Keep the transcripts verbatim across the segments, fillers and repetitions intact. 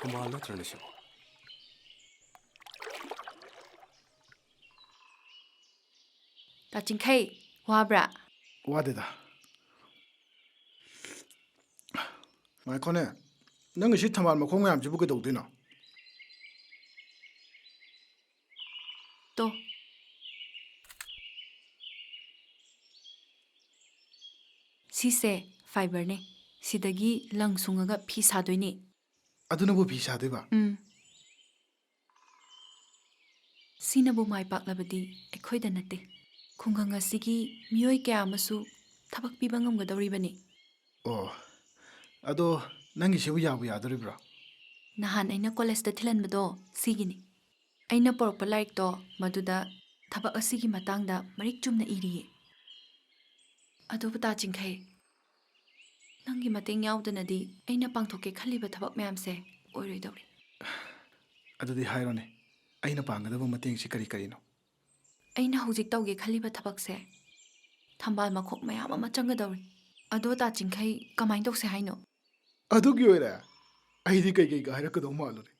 ꯊꯝꯕꯥꯜ ꯅꯠꯇ꯭ꯔꯅꯦ ꯁꯤꯕꯣ? ꯇꯥ ꯆꯤꯡꯈꯩ, ꯋꯥꯕ꯭ꯔꯥ? ꯋꯥꯗꯦꯗ꯫ ꯉꯥꯏꯈꯣꯅꯦ, ꯅꯪꯒꯤ ꯁꯤ ꯊꯝꯕꯥꯜ ꯃꯈꯣꯡ ꯃꯌꯥꯝꯁꯤꯕꯨ ꯀꯩꯗꯧꯗꯣꯏꯅꯣ? ꯇꯣ꯫ ꯁꯤꯁꯦ fiberꯅꯦ꯫ ꯁꯤꯗꯒꯤ ꯂꯪ ꯁꯨꯡꯉꯒ ꯐꯤ ꯁꯥꯗꯣꯏꯅꯦ꯫ ꯑꯗꯨꯅꯕꯨ ꯐꯤ ꯁꯥꯗꯣꯏꯕ? ꯎꯝ꯫ ꯁꯤꯅꯕꯨ ꯃꯥꯏ ꯄꯥꯛꯂꯕꯗꯤ ꯑꯩꯈꯣꯏꯗ ꯅꯠꯇꯦ, ꯈꯨꯡꯒꯪ ꯑꯁꯤꯒꯤ ꯃꯤꯑꯣꯏ ꯀꯌꯥ ꯑꯃꯁꯨ ꯊꯕꯛ ꯄꯤꯕ ꯉꯝꯒꯗꯧꯔꯤꯕꯅꯤ꯫ ꯑꯣ, ꯑꯗꯣ ꯅꯪꯒꯤꯁꯤꯕꯨ ꯌꯥꯕꯨ ꯌꯥꯗꯣꯔꯤꯕ꯭ꯔꯣ? ꯅꯍꯥꯟ ꯑꯩꯅ ꯀꯣꯂꯦꯖꯇ ꯊꯤꯜꯍꯟꯕꯗꯣ ꯁꯤꯒꯤꯅꯤ꯫ ꯑꯩꯅ ꯄꯣꯔꯛꯄ ꯂꯥꯏꯔꯤꯛꯇꯣ ꯃꯗꯨꯗ ꯊꯕꯛ ꯑꯁꯤꯒꯤ ꯃꯇꯥꯡꯗ ꯃꯔꯤꯛ ꯆꯨꯝꯅ ꯏꯔꯤꯌꯦ꯫ ꯑꯗꯨꯕꯨ ꯇꯥ ꯆꯤꯡꯈꯩ, ꯅꯪꯒꯤ ꯃꯇꯦꯡ ꯌꯥꯎꯗꯅꯗꯤ ꯑꯩꯅ ꯄꯥꯡꯊꯣꯛꯀꯦ ꯈꯜꯂꯤꯕ ꯊꯕꯛ ꯃꯌꯥꯝꯁꯦ ꯑꯣꯏꯔꯣꯏꯗꯧꯔꯤ꯫ ꯑꯗꯨꯗꯤ ꯍꯥꯏꯔꯣꯅꯦ, ꯑꯩꯅ ꯄꯥꯡꯒꯗꯕ ꯃꯇꯦꯡꯁꯤ ꯀꯔꯤ ꯀꯔꯤꯅꯣ? ꯑꯩꯅ ꯍꯧꯖꯤꯛ ꯇꯧꯒꯦ ꯈꯜꯂꯤꯕ ꯊꯕꯛꯁꯦ ꯊꯝꯕꯥꯜ ꯃꯈꯣꯛ ꯃꯌꯥꯝ ꯑꯃ ꯆꯪꯒꯗꯧꯔꯤ꯫ ꯑꯗꯣ ꯇꯥ ꯆꯤꯡꯈꯩ, ꯀꯃꯥꯏꯅ ꯇꯧꯁꯦ ꯍꯥꯏꯅꯣ? ꯑꯗꯨꯒꯤ ꯑꯣꯏꯔꯦ? ꯑꯩꯗꯤ ꯀꯩꯀꯩꯒ ꯍꯥꯏꯔꯛꯀꯗꯧ ꯃꯥꯜꯂꯨꯔꯦ꯫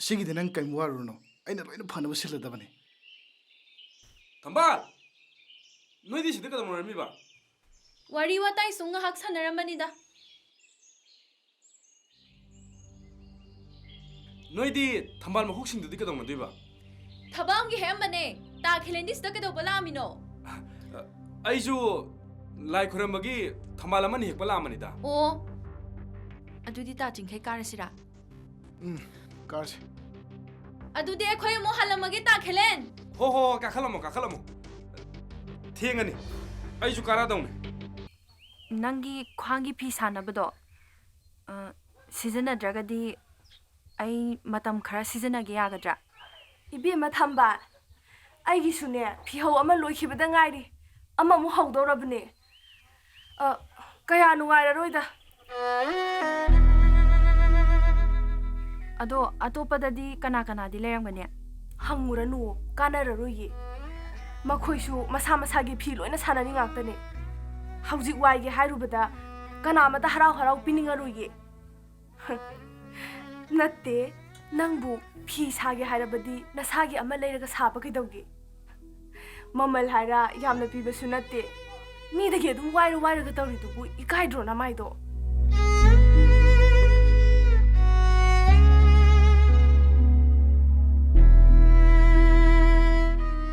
ꯁꯤꯒꯤꯗꯤ ꯅꯪ ꯀꯩꯝ ꯋꯥꯔꯨꯔꯅꯨ, ꯑꯩꯅ ꯂꯣꯏꯅ ꯐꯅꯕ ꯁꯤꯜꯂꯗꯕꯅꯤ꯫ ꯊꯝꯕꯥꯜ! ꯅꯣꯏꯗꯤ ꯁꯤꯗ ꯀꯩꯗꯧꯅꯔꯝꯃꯤꯕ? ꯋꯥꯔꯤ ꯋꯥꯇꯥꯏ ꯁꯨꯝ ꯉꯥꯏꯍꯥꯛ ꯁꯥꯟꯅꯔꯝꯕꯅꯤꯗ꯫ ꯅꯣꯏꯗꯤ ꯊꯝꯕꯥꯜ ꯃꯈꯣꯛꯁꯤꯡꯗꯨꯗꯤ ꯀꯩꯗꯧꯅꯗꯣꯏꯕ? ꯊꯕꯛ ꯑꯃꯒꯤ ꯍꯦꯛꯑꯝꯕꯅꯦ꯫ ꯇꯥ ꯈꯦꯂꯦꯟꯗꯤ ꯁꯤꯗ ꯀꯩꯗꯧꯕ ꯂꯥꯛꯑꯝꯃꯤꯅꯣ? ꯑꯩꯁꯨ ꯂꯥꯏ ꯈꯣꯏꯔꯝꯕꯒꯤ ꯊꯝꯕꯥꯜ ꯑꯃꯅꯤ ꯍꯦꯛꯄ ꯂꯥꯛꯑꯝꯕꯅꯤꯗ꯫ ꯑꯣ, ꯑꯗꯨꯗꯤ ꯇꯥ ꯆꯤꯡꯈꯩ ꯀꯥꯔꯁꯤꯔꯥ? ꯎꯝ, ꯀꯥꯔꯁꯤ꯫ ꯑꯗꯨꯗꯤ ꯑꯩꯈꯣꯏ ꯑꯃꯨꯛ ꯍꯜꯂꯝꯃꯒꯦ, ꯇꯥ ꯈꯦꯂꯦꯟ꯫ ꯍꯣ, ꯍꯣ, ꯍꯣ, ꯀꯥꯈꯠꯂꯝꯃꯣ, ꯀꯥꯈꯠꯂꯝꯃꯣ꯫ ꯊꯦꯡꯉꯅꯤ꯫ ꯑꯩꯁꯨ ꯀꯥꯔꯛꯑꯗꯧꯅꯤ꯫ ꯅꯪꯒꯤ ꯈ꯭ꯋꯥꯡꯒꯤ ꯐꯤ ꯁꯥꯅꯕꯗꯣ, ꯑ, ꯁꯤꯖꯤꯟꯅꯗ꯭ꯔꯒꯗꯤ ꯑꯩ ꯃꯇꯝ ꯈꯔ ꯁꯤꯖꯤꯟꯅꯒꯦ ꯌꯥꯒꯗ꯭ꯔꯥ? ꯏꯕꯦꯝꯃ ꯊꯝꯕꯥꯜ, ꯑꯩꯒꯤꯁꯨꯅꯦ ꯐꯤꯍꯧ ꯑꯃ ꯂꯣꯏꯈꯤꯕꯗ ꯉꯥꯏꯔꯤ, ꯑꯃꯃꯨꯛ ꯍꯧꯗꯧꯔꯕꯅꯦ꯫ ꯑ, ꯀꯌꯥ ꯅꯨꯡꯉꯥꯏꯔꯔꯣꯏꯗ꯫ ꯑꯗꯣ ꯑꯇꯣꯞꯄꯗꯗꯤ ꯀꯅꯥ ꯀꯅꯥꯗꯤ ꯂꯩꯔꯝꯒꯅꯤ? ꯍꯪꯉꯨꯔꯅꯨ, ꯀꯥꯟꯅꯔꯔꯣꯏꯌꯦ꯫ ꯃꯈꯣꯏꯁꯨ ꯃꯁꯥ ꯃꯁꯥꯒꯤ ꯐꯤ ꯂꯣꯏꯅ ꯁꯥꯟꯅꯔꯤ ꯉꯥꯛꯇꯅꯦ꯫ ꯍꯧꯖꯤꯛ ꯋꯥꯏꯒꯦ ꯍꯥꯏꯔꯨꯕꯗ ꯀꯅꯥꯃꯇ ꯍꯔꯥꯎ ꯍꯔꯥꯎ ꯄꯤꯅꯤꯡꯉꯔꯣꯏꯌꯦ꯫ ꯅꯠꯇꯦ, ꯅꯪꯕꯨ ꯐꯤ ꯁꯥꯒꯦ ꯍꯥꯏꯔꯕꯗꯤ ꯅꯁꯥꯒꯤ ꯑꯃ ꯂꯩꯔꯒ ꯁꯥꯕ ꯀꯩꯗꯧꯒꯦ? ꯃꯃꯜ ꯍꯥꯏꯔ ꯌꯥꯝꯅ ꯄꯤꯕꯁꯨ ꯅꯠꯇꯦ꯫ ꯃꯤꯗꯒꯤ ꯑꯗꯨꯝ ꯋꯥꯏꯔ ꯋꯥꯏꯔꯒ ꯇꯧꯔꯤꯗꯨꯕꯨ ꯏꯀꯥꯏꯗ꯭ꯔꯣ ꯅꯃꯥꯏꯗꯣ?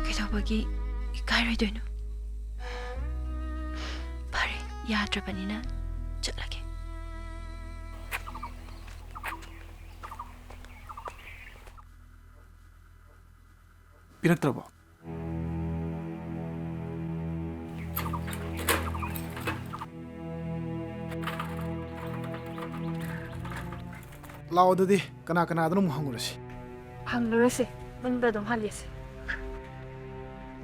ꯀꯩꯗꯧꯕꯒꯤ ꯏꯀꯥꯏꯔꯣꯏꯗꯣꯏꯅꯣ? ꯐꯔꯦ, ꯌꯥꯗ꯭ꯔꯕꯅꯤꯅ ꯆꯠꯂꯒꯦ꯫ ꯄꯤꯔꯛꯇ꯭ꯔꯕꯣ? ꯂꯥꯛꯑꯣ, ꯑꯗꯨꯗꯤ ꯀꯅꯥ ꯀꯅꯥꯗꯅꯣ ꯑꯃꯨꯛ ꯍꯪꯉꯨꯔꯁꯤ꯫ ꯍꯪꯂꯨꯔꯁꯤ, ꯃꯅꯨꯡꯗ ꯑꯗꯨꯝ ꯍꯜꯂꯁꯤ꯫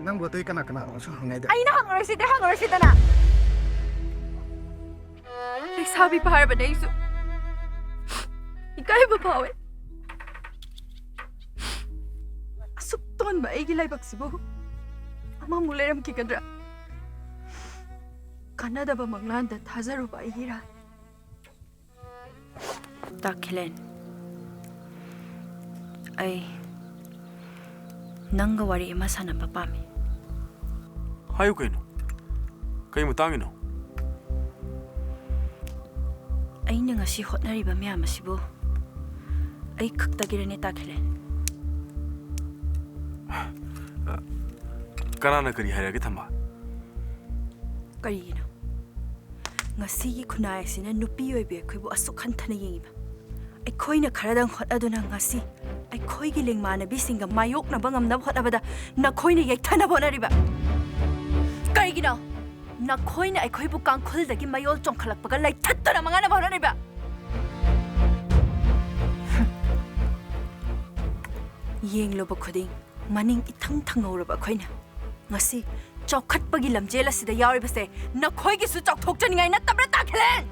ꯅꯪꯕꯨ ꯑꯇꯩ ꯀꯅꯥ ꯀꯅꯥꯅꯣꯁꯨ ꯍꯪꯉꯥꯏꯗ꯫ ꯑꯩꯅ ꯍꯪꯉꯨꯔꯁꯤꯗꯤ, ꯍꯪꯉꯨꯔꯁꯤꯗꯅ꯫ ꯂꯩꯁꯥꯕꯤ ꯐꯥꯔꯕꯅꯦ ꯑꯩꯁꯨ꯫ ꯏꯀꯥꯏꯕ ꯐꯥꯎꯋꯦ꯫ ꯑꯁꯨꯛ ꯇꯣꯟꯕ ꯑꯩꯒꯤ ꯂꯥꯏꯕꯛꯁꯤꯕꯨ ꯑꯃꯃꯨꯛ ꯂꯩꯔꯝꯈꯤꯒꯗ꯭ꯔꯥ? ꯀꯥꯟꯅꯗꯕ ꯃꯪꯂꯥꯟꯗ ꯊꯥꯖꯔꯨꯕ ꯑꯩꯒꯤ ꯏꯔꯥꯜ꯫ ꯇꯥꯈꯤꯂꯦꯟ, ꯑꯩ ꯅꯪꯒ ꯋꯥꯔꯤ ꯑꯃ ꯁꯥꯟꯅꯕ ꯄꯥꯝꯃꯤ꯫ ꯍꯥꯏꯌꯨ ꯀꯩꯅꯣ? ꯀꯩ ꯃꯇꯥꯡꯒꯤꯅꯣ? ꯑꯩꯅ ꯉꯁꯤ ꯍꯣꯠꯅꯔꯤꯕ ꯃꯌꯥꯝ ꯑꯁꯤꯕꯨ ꯑꯩ ꯈꯛꯇꯒꯤꯔꯅꯦ, ꯇꯥꯈꯤꯂꯦꯟ? ꯀꯅꯥꯅ ꯀꯔꯤ ꯍꯥꯏꯔꯒꯦ, ꯊꯝꯕꯥꯜ? ꯀꯔꯤꯒꯤꯅꯣ? ꯉꯁꯤꯒꯤ ꯈꯨꯟꯅꯥꯏ ꯑꯁꯤꯅ ꯅꯨꯄꯤ ꯑꯣꯏꯕꯤ ꯑꯩꯈꯣꯏꯕꯨ ꯑꯁꯨꯛ ꯍꯟꯊꯅ ꯌꯦꯡꯉꯤꯕ꯫ ꯑꯩꯈꯣꯏꯅ ꯈꯔꯗꯪ ꯍꯣꯠꯅꯗꯨꯅ ꯉꯁꯤ ꯑꯩꯈꯣꯏꯒꯤ ꯂꯦꯡꯃꯥꯟꯅꯕꯤꯁꯤꯡꯒ ꯃꯥꯌꯣꯛꯅꯕ ꯉꯝꯅꯕ ꯍꯣꯠꯅꯕꯗ ꯅꯈꯣꯏꯅ ꯌꯩꯊꯅꯕ ꯍꯣꯠꯅꯔꯤꯕ꯫ ꯀꯔꯤꯒꯤꯅꯣ? ꯅꯈꯣꯏꯅ ꯑꯩꯈꯣꯏꯕꯨ ꯀꯥꯡꯈꯨꯜꯗꯒꯤ ꯃꯌꯣꯜ ꯆꯣꯡꯈꯠꯂꯛꯄꯒ ꯂꯩꯊꯠꯇꯨꯅ ꯃꯥꯡꯍꯟꯅꯕ ꯍꯣꯠꯅꯔꯤꯕ꯫ ꯌꯦꯡꯂꯨꯕ ꯈꯨꯗꯤꯡ ꯃꯅꯤꯡ ꯏꯊꯪ ꯊꯪꯍꯧꯔꯕ ꯑꯩꯈꯣꯏꯅ ꯉꯁꯤ ꯆꯥꯎꯈꯠꯄꯒꯤ ꯂꯝꯖꯦꯜ ꯑꯁꯤꯗ ꯌꯥꯎꯔꯤꯕꯁꯦ ꯅꯈꯣꯏꯒꯤꯁꯨ ꯆꯥꯎꯊꯣꯛꯆꯅꯤꯡꯉꯥꯏ ꯅꯠꯇꯕ꯭ꯔꯥ, ꯇꯥꯈꯤꯂꯦꯟ?